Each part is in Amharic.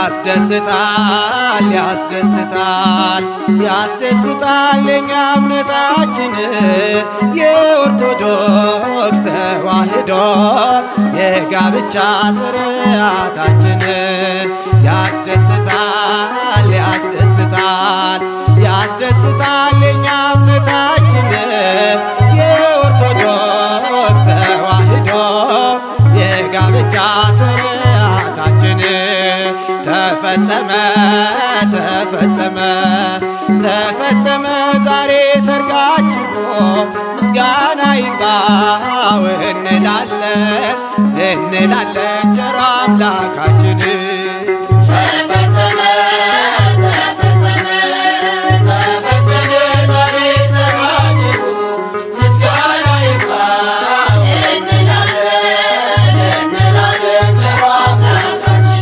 ያስደስታል ያስደስታል ያስደስታል የኛ እምነታችን የኦርቶዶክስ ተዋሕዶ የጋብቻ ስርዓታችን። ያስደስታል ያስደስታል ያስደስታል የኛ እምነታችን የኦርቶዶክስ ተዋሕዶ የጋብቻ ስርዓታችን። ተፈጸመ ተፈጸመ ተፈጸመ ዛሬ ሰርጋችሁ ምስጋና ይግባው እንላለን እንላለን ቸር አምላካችን። ተፈጸመ ተፈጸመ ተፈጸመ ዛሬ ሰርጋችሁ ምስጋና ይግባው እንላለን እንላለን ቸሩ አምላካችን።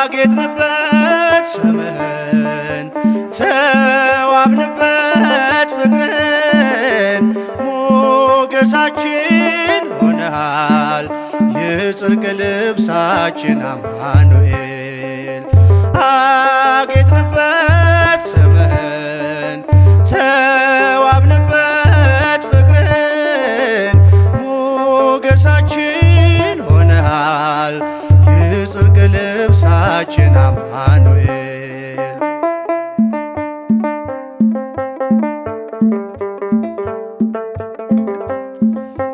አጌጥንበት ስምህን ተዋብንበት ፍቅርህን ሞገሳችን ሆነሃል የጽድቅ ልብሳችን አማኑኤል። አጌጥንበት ስምህን ተዋብንበት ፍቅርህን ሞገሳችን ሆነሃል የጽድቅ ልብሳችን አማኑኤል።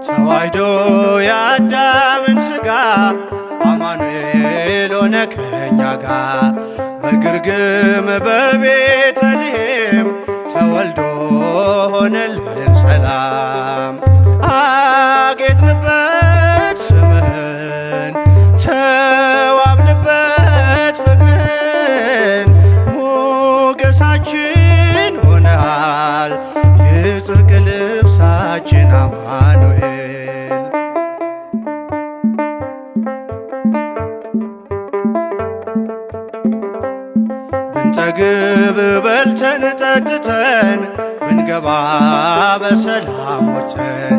ተዋህዶ የአዳምን ሥጋ አማኑኤል ሆነ ከኛ ጋር በግርግም በቤተልሔም ተወልዶ ሆነልን ሰላም። አጌጥንበት ስምህን ተዋብንበት ፍቅርህን ሞገሳችን ሆነሃል የጽድቅ ልብሳችን አማኑኤል። ብንጠግብ በልተን ጠጥተን ብንገባ በሰላም ወጥተን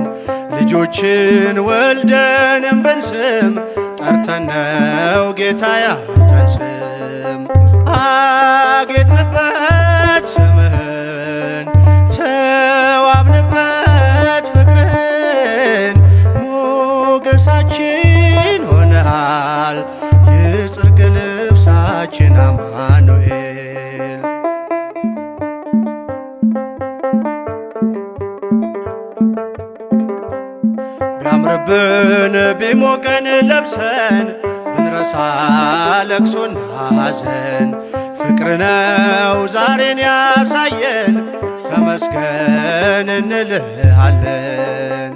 ልጆችን ወልደንም ብንስም ጠርተነው ጌታ ያንተን ስም። አጌጥንበት ስምህን ተዋብንበት ፍቅርህን ሞገሳችን ሆነሃል የጽድቅ ልብሳችን አማኑኤል። ቢያምርብን ቢሞቀን ለብሰን ብንረሳ ለቅሶና ሐዘን ፍቅር ነው ዛሬን ያሳየን ተመስገን እንልሃለን።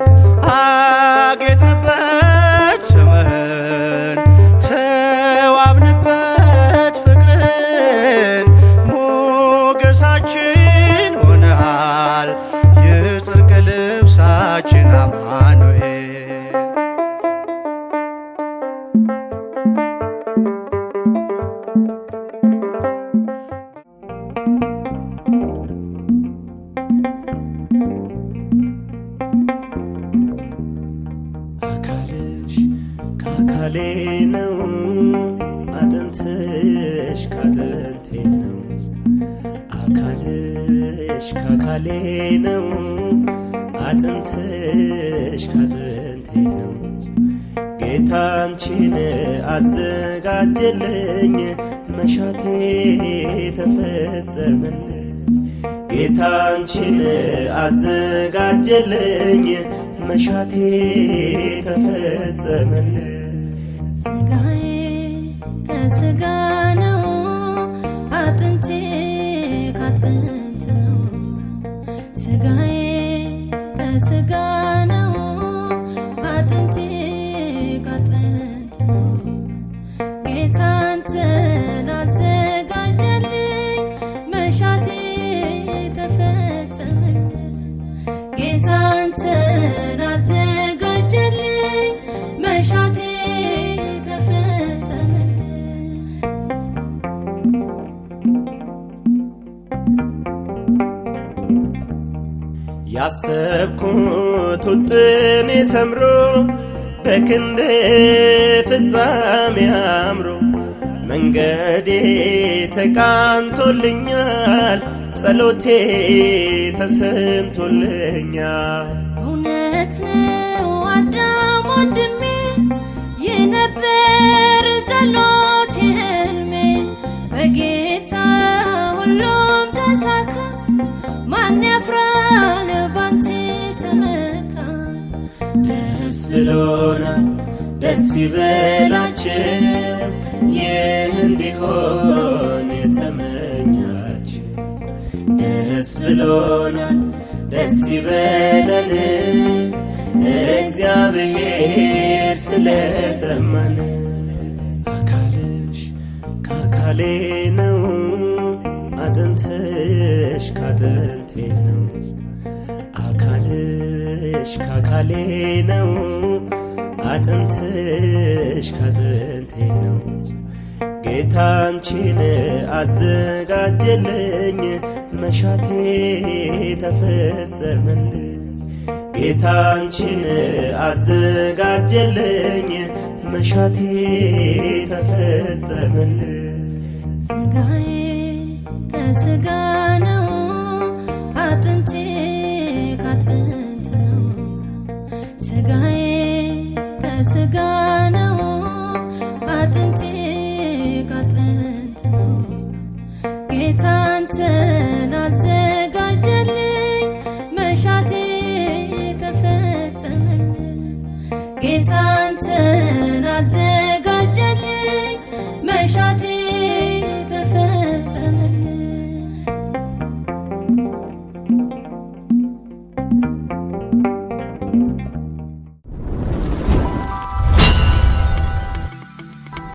አጌጥንበት ስምህን ተዋብንበት ፍቅርህን ሞገሳችን ሆነሃል የጽድቅ ልብሳችን አማኑኤል። አካልሽ ከአካሌ ነው፣ አጥንትሽ ከአጥንቴ ነው። አካልሽ ከአካሌ ነው፣ አጥንትሽ ከአጥንቴ ነው። ጌታ አንቺን አዘጋጀልኝ፣ መሻቴ ተፈጸመልኝ። ጌታ አንቺን አዘጋጀልኝ፣ መሻቴ ተፈጸመልኝ። ስጋዬ ከስጋ ነው፣ አጥንቴ ካጥንት ነው። ስጋዬ ከስጋ ነው፣ አጥንቴ ካጥንት ነው። ጌታ አንተን አዘጋጀልኝ፣ መሻቴ ተፈጸመልኝ። ጌታ አንተን አዘጋጀልኝ፣ መሻቴ ተፈጸመልኝ። ያሰብኩት ውጥኔ ሰምሮ በክንድ ፍጻሜ አምሮ መንገዴ ተቃንቶልኛል፣ ጸሎቴ ተሰምቶልኛል። እውነት ነው አዳም ወንድሜ፣ ይህ ነበር ጸሎት ህልሜ። በጌታ ሁሉም ተሳካ፣ ማን ያፍራል ባንተ ተመካ። ደስ ብሎናል፣ ደስ ይበላችሁ፣ ይህ እንዲሆን የተመኛችሁ። ደስ ብሎናል፣ ደስ ይበለን፣ እግዚአብሔር ስለሰማን። አካልሽ ከአካሌ ነው፣ አጥንትሽ ካጥንቴ ነው። አካልሽ ካካሌ ነው፣ አጥንትሽ ካጥንቴ ነው። ጌታ አንቺን አዘጋጀልኝ፣ መሻቴ ተፈጸመልኝ። ጌታ አንቺን አዘጋጀልኝ፣ መሻቴ ተፈጸመልኝ። ስጋዬ ከስጋ ነው፣ አጥንቴ ካጥንት ነው። ስጋዬ ከስጋ ነው፣ አጥንቴ ካጥንት ነው። ጌታ አንተን አዘጋጀልኝ፣ መሻቴ ተፈጸመልኝ። ጌታ አንተን